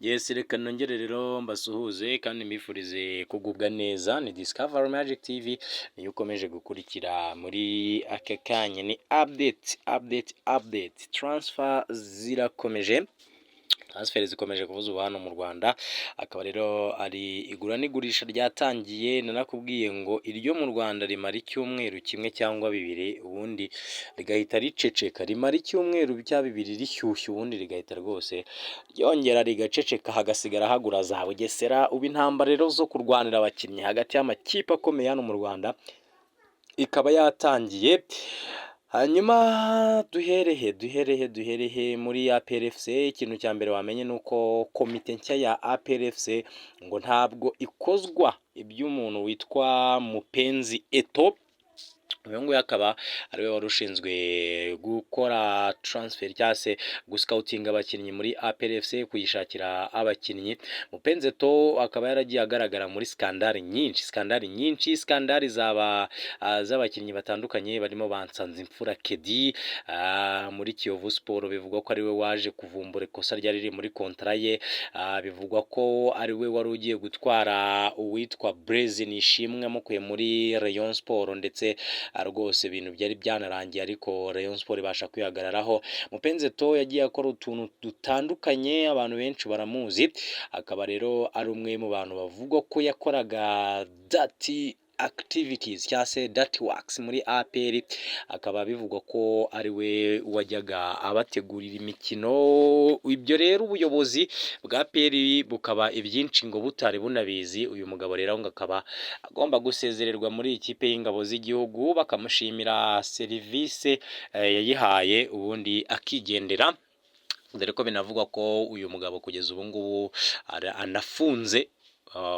Yes, reka nongere rero mbasuhuze kandi mbifurize kugubwa neza. Ni Discover Magic TV niyo ukomeje gukurikira muri aka kanya. Ni update, update, update. Transfer zirakomeje, transfer zikomeje kuvuza ubu hano mu Rwanda, akaba rero ari igura n'igurisha ryatangiye. Nanakubwiye ngo iryo mu Rwanda rimara icyumweru kimwe cyangwa 2, ubundi rigahita riceceka. Rimara icyumweru cya 2 rishyushye, ubundi rigahita rwose ryongera rigaceceka, hagasigara hagura za Bugesera. Ubu intambara rero zo kurwanira abakinnyi hagati y'amakipe akomeye hano mu Rwanda ikaba yatangiye. Hanyuma duherehe, duherehe, duherehe muri APR FC. Ikintu cya mbere wamenye ni uko komite nshya ya APR FC ngo ntabwo ikozwa iby'umuntu witwa Mupenzi Eto. Uyu nguyu akaba ariwe wari ushinzwe gukora transfer cyangwa se guscoutinga abakinnyi muri APR FC, kuyishakira abakinnyi. Mupenzi Eto akaba yaragiye agaragara muri scandale nyinshi, scandale nyinshi, scandale zaba z'abakinnyi batandukanye barimo ba Nsanzimfura Kedi muri Kiyovu Sport. Bivugwa ko ariwe waje kuvumbura ikosa ryari riri muri contrat ye. Bivugwa ko ariwe wari ugiye gutwara uwitwa Blaise Nishimwe amukuye muri Rayon Sport, ndetse rwose ibintu byari byanarangiye, ariko Rayon Sport ibasha kwihagararaho. Mupenzi Eto yagiye akora utuntu dutandukanye, abantu benshi baramuzi, akaba rero ari umwe mu bantu bavugwa ko yakoraga dirty activities cyangwa se dirty works muri APR. Akaba bivugwa ko ari we wajyaga abategurira imikino. Ibyo rero ubuyobozi bwa APR bukaba ibyinshi ngo butari bunabizi. Uyu mugabo rero ngo akaba agomba gusezererwa muri iyi kipe y'ingabo z'igihugu, bakamushimira serivisi yayihaye, ubundi akigendera, dore ko binavugwa ko uyu mugabo kugeza ubu ngubu anafunze,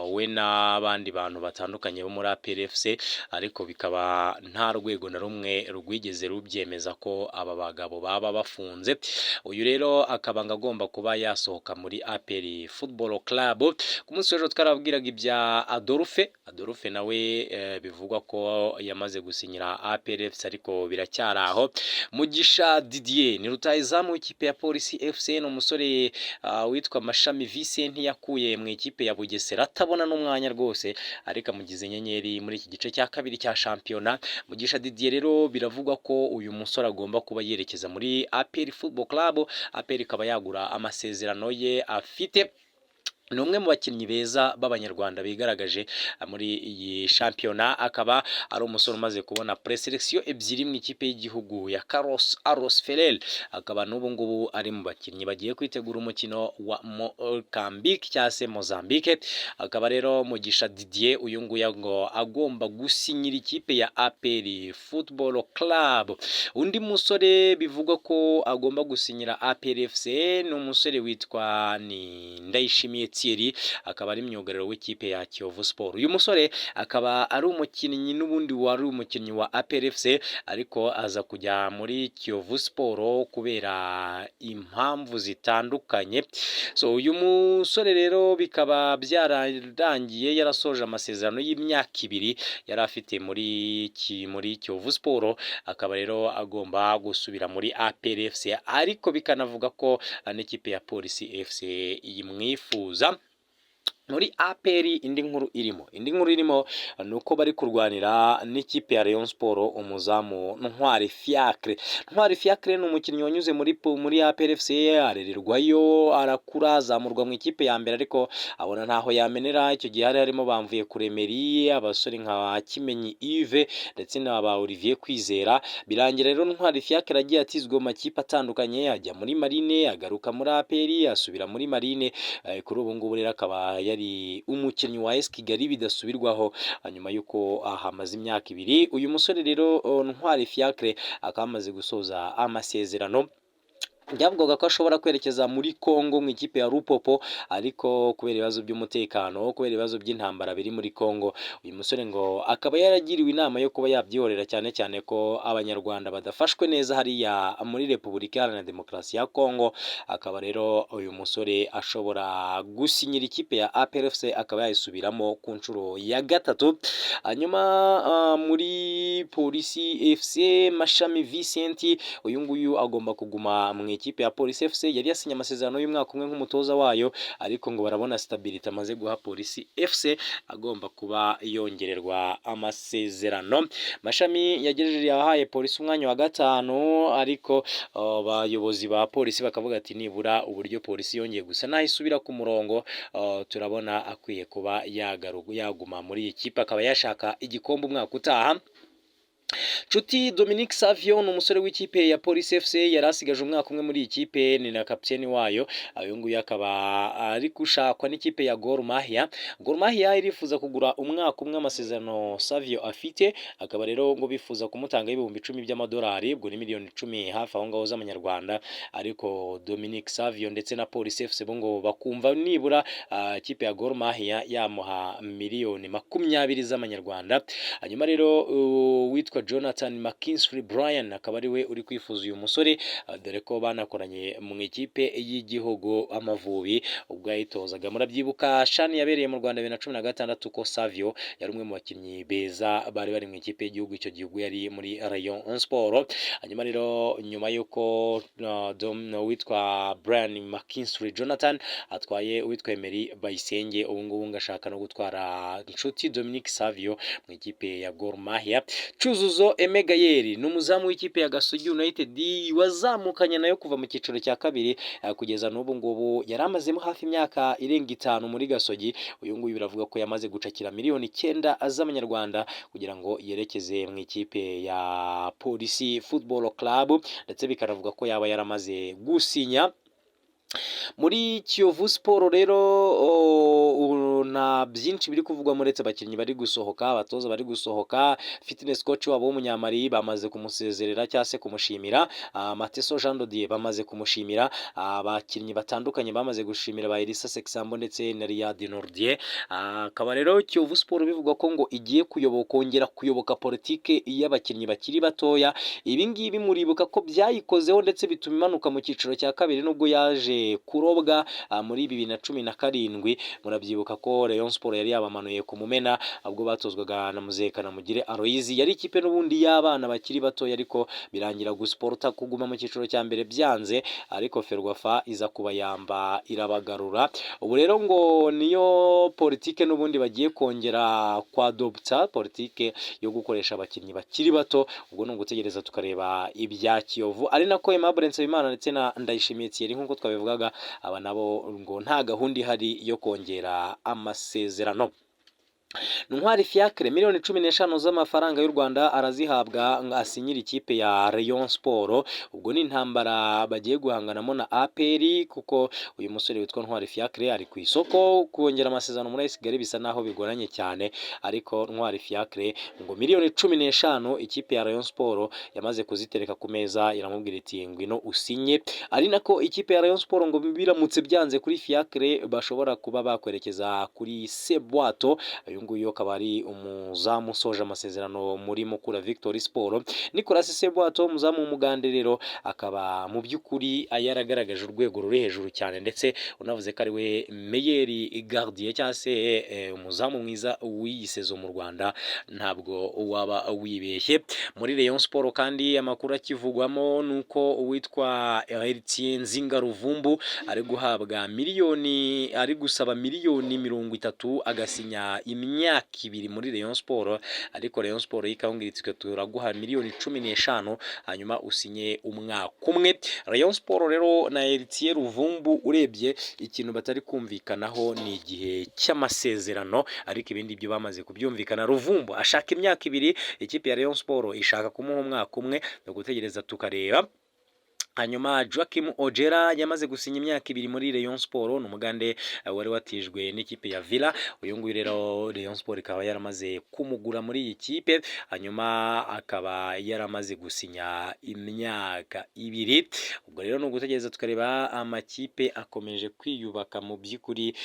we n'abandi bantu batandukanye bo muri APR FC, ariko bikaba nta rwego na rumwe rwigeze rubyemeza ko aba bagabo baba bafunze. Uyu rero akaba ngo agomba kuba yasohoka muri APR Football Club. Ku munsi w'ejo twarababwiraga ibya Adolphe. Adolphe nawe bivugwa ko yamaze gusinyira APR FC, ariko biracyari aho. Mugisha Didier ni rutahizamu w'ikipe ya Polisi FC, ni umusore witwa Mashami Vincent yakuye mu ikipe ya Bugesera atabona n'umwanya rwose, ariko amugize inyenyeri muri iki gice cya kabiri cya shampiyona. Mugisha Didier rero biravugwa ko uyu musore agomba kuba yerekeza muri APR Football Club, APR ikaba yagura amasezerano ye afite. Ni umwe mu bakinnyi beza b'Abanyarwanda bigaragaje muri iyi shampiyona, akaba ari umusore umaze kubona preselection ebyiri mu ikipe y'igihugu ya Carlos Aros Ferrer, akaba n'ubu ngubu ari mu bakinnyi bagiye kwitegura umukino wa Mozambique cyangwa se Mozambique. Akaba rero Mugisha Didier uyu nguyu ngo agomba gusinyira ikipe ya APR Football Club. Undi musore bivugwa ko agomba gusinyira APR FC ni umusore witwa ni Ndayishimiye Thierry, akaba ari myugariro w'ikipe ya Kiyovu Sport. Uyu musore akaba ari umukinnyi n'ubundi wari umukinnyi wa APR FC, ariko aza kujya muri Kiyovu Sport kubera impamvu zitandukanye. So uyu musore rero bikaba byararangiye yarasoje amasezerano y'imyaka 2 yari afite muri Kiyovu Sport, akaba rero agomba gusubira muri APR FC, ariko bikanavuga ko n'ikipe ya Polisi FC imwifuza. Muri APR indi nkuru irimo ni uko bari kurwanira n'ikipe ya Rayon Sport umuzamu Ntwari Fiacre. Ntwari Fiacre ni umukinnyi wanyuze muri APR FC, arererwayo, arakura, azamurwa mu ikipe ya mbere, ariko abona ntaho yamenera. Icyo gihe hari harimo bamvuye kuremeri, abasore nka Kimenyi Yves ndetse na ba Olivier Kwizera. Birangira rero Ntwari Fiacre agiye atizwa mu makipe atandukanye, ajya muri Marine, agaruka muri APR, asubira muri Marine. Kuri ubu ngubu rero akaba yari umukinnyi wa AS Kigali bidasubirwaho, nyuma y'uko ahamaze imyaka 2. Uyu musore rero Ntwari Fiacre akaba amaze gusoza amasezerano. Byavugaga ko ashobora kwerekeza muri Congo mu ikipe ya Lupopo, ariko kubera ibibazo by'umutekano, kubera ibibazo by'intambara biri muri Congo, uyu musore ngo akaba yaragiriwe inama yo kuba yabyihorera, cyane cyane ko Abanyarwanda badafashwe neza hariya muri Repubulika Iharanira Demokarasi ya Congo. Akaba rero uyu musore ashobora gusinyira ikipe ya APR FC, akaba yayisubiramo ku nshuro ya gatatu. Hanyuma muri Polisi FC, Mashami Vincent uyu nguyu agomba kuguma mu ikipe ya Police FC. Yari yasinye amasezerano y'umwaka umwe nk'umutoza wayo, ariko ngo barabona stability amaze guha Police FC, agomba kuba yongererwa amasezerano. Mashami yagejeje yahaye Polisi umwanya wa gatanu, ariko abayobozi ba Polisi bakavuga ati nibura uburyo Polisi yongeye gusa naho isubira ku murongo, turabona akwiye kuba yaguma muri iyi kipe, akaba yashaka igikombe umwaka utaha. Nshuti Dominique Savio ni umusore w'ikipe ya Police FC, yari asigaje umwaka umwe muri iyi kipe, ni na kapiteni wayo. Uyu nguyu akaba ari gushakwa n'ikipe ya Gor Mahia. Gor Mahia irifuza kugura umwaka umwe amasezerano Savio afite, akaba rero ngo bifuza kumutanga 10,000 by'amadolari, ubwo ni miliyoni 10 hafi aho ngaho z'amanyarwanda. Ariko Dominique Savio ndetse na Police FC bo ngo bakumva nibura ikipe ya Gor Mahia yamuha miliyoni 20 z'amanyarwanda. Hanyuma rero witwa Jonathan McKinstry Bryan akaba ari we uri kwifuza uyu musore, dore ko banakoranye mu ikipe y'igihugu Amavubi ubwo yayitozaga. Murabyibuka CHAN yabereye mu Rwanda 2016, ko Savio yari umwe mu bakinnyi beza bari bari mu ikipe y'igihugu icyo gihugu, yari muri Rayon Sport. Hanyuma rero nyuma y'uko witwa Brian McKinstry Jonathan atwaye uwitwa Emery Bayisenge, ubu ngubu ngashaka no gutwara Nshuti Dominique Savio mu ikipe ya Gor Mahia. Cyuzuzo Aime Gael ni umuzamu w'ikipe ya Gasogi United, wazamukanye nayo kuva mu cyiciro cya kabiri kugeza n'ubu ngubu, yari amazemo hafi imyaka irenga 5 muri Gasogi. Uyu nguyu biravuga ko yamaze gucakira miliyoni 9 z'amanyarwanda kugira ngo yerekeze mu ikipe ya Polisi Football Club, ndetse bikanavuga ko yaba yaramaze gusinya. Muri Kiyovu Sport rero nta byinshi biri kuvugwa uretse abakinnyi bari gusohoka, abatoza bari gusohoka. Fitness coach wabo w'umunyamari bamaze kumusezerera cyangwa se kumushimira, Mateso Jean Dodier bamaze kumushimira, abakinnyi batandukanye bamaze gushimira ba Elisa Sexambo ndetse na Riyad Nordie. Akaba rero Kiyovu Sport bivugwa ko ngo igiye kuyoboka, kongera kuyoboka politike y'abakinnyi bakiri batoya. Ibi ngibi muribuka ko byayikozeho ndetse bituma imanuka mu cyiciro cya kabiri, nubwo yaje kurobwa muri 2017. Murabyibuka ko Rayon Sport yari yabamanuye ku Mumena ubwo batozwaga na Muzehe Kanamugire Aloyizi. Yari ikipe n'ubundi y'abana bakiri batoya, ariko birangira gusiporta kuguma mu cyiciro cya mbere byanze, ariko Ferwafa iza kubayamba irabagarura. Ubu rero ngo niyo politike n'ubundi bagiye kongera kwadopta, politike yo gukoresha abakinnyi bakiri bato. Ubwo ni ugutegereza tukareba ibya Kiyovu, ari nako Aimable Nsabimana ndetse na Ndayishimiye Thierry, nk'uko twabivugaga, aba nabo ngo nta gahunda ihari yo kongera amasezerano. Ntwari Fiacre miliyoni 15 z'amafaranga y'u Rwanda arazihabwa ngo asinyire ikipe ya Rayon Sport. Ubwo ni intambara bagiye guhanganamo na APR, kuko uyu musore witwa Ntwari Fiacre ari ku isoko. Kongera amasezerano muri AS Kigali bisa naho bigoranye cyane, ariko Ntwari Fiacre ngo miliyoni 15 ikipe ya Rayon Sport yamaze kuzitereka ku meza, iramubwira iti ngwino usinye. Ari nako ikipe ya Rayon Sport ngo biramutse byanze kuri Fiacre, bashobora kuba bakwerekeza kuri Sebwato. Uyu nguyu akaba ari umuzamu usoje amasezerano muri Mukura Victory Sport. Nicolas Sebwato, umuzamu w'umugande rero, akaba mu by'ukuri yaragaragaje urwego ruri hejuru cyane, ndetse unavuze ko ari we meilleur gardien cyangwa se umuzamu mwiza w'iyi saison mu Rwanda, ntabwo waba wibeshye. Muri Rayon Sport kandi amakuru akivugwamo ni uko uwitwa Heritier Nzinga Ruvumbu ari guhabwa miliyoni, ari gusaba miliyoni 30 agasinya imyaka 2 muri Rayon Sport, ariko Rayon Sport ikababwira iti turaguha miliyoni 15 hanyuma usinye umwaka umwe. Rayon Sport rero na Heritier Ruvumbu urebye ikintu batari kumvikanaho ni igihe cy'amasezerano, ariko ibindi byo bamaze kubyumvikana. Ruvumbu ashaka imyaka 2, ikipe ya Rayon Sport ishaka kumuha umwaka umwe. Ni ugutegereza tukareba. Hanyuma Joachim Ojera yamaze gusinya imyaka 2 muri Rayon Sport, ni umugande wari watijwe n'ikipe ya Villa. Uyu nguyu rero Rayon Sport ikaba yaramaze kumugura muri iyi kipe, hanyuma akaba yaramaze gusinya imyaka 2. Ubwo rero ni ugutegereza tukareba. Amakipe akomeje kwiyubaka mu by'ukuri,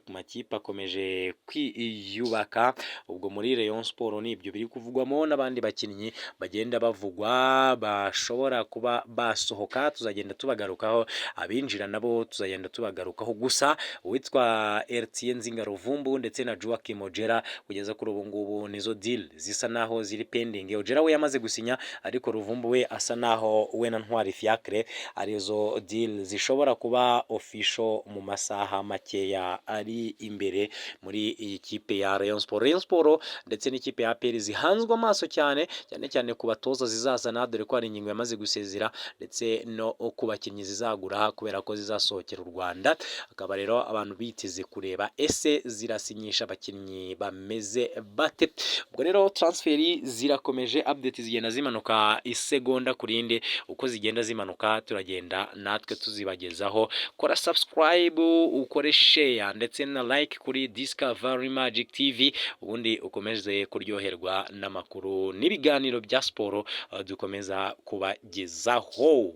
amakipe akomeje kwiyubaka. Ubwo muri Rayon Sport ni ibyo biri kuvugwamo n'abandi bakinnyi bagenda bavugwa bashobora kuba basohoka. Abasohoka tuzagenda tubagarukaho, abinjira nabo tuzagenda tubagarukaho. Gusa uwitwa Heritier Nzinga Luvumbu ndetse na Joachim Ojera, kugeza kuri ubu ngubu nizo deal zisa naho ziri pending. Ojera we yamaze gusinya, ariko Luvumbu we asa naho we na Ntwari Fiacre arizo deal zishobora kuba official mu masaha makeya ari imbere muri iyi kipe ya Rayon Sport. Rayon Sport ndetse n'ikipe ya APR zihanzwe amaso cyane cyane cyane ku batoza zizazana, dore ko hari ingingo yamaze gusezera, ndetse no ku bakinnyi zizagura, kubera ko zizasohokera u Rwanda. Akaba rero abantu biteze kureba ese zirasinyisha abakinnyi bameze bate. Ubwo rero transfer zirakomeje, update zigenda zimanuka isegonda ku rindi. Uko zigenda zimanuka turagenda natwe tuzibagezaho. Kora subscribe, ukore share ndetse na like kuri Discovery Magic TV, ubundi ukomeze kuryoherwa n'amakuru n'ibiganiro bya siporo dukomeza kubagezaho.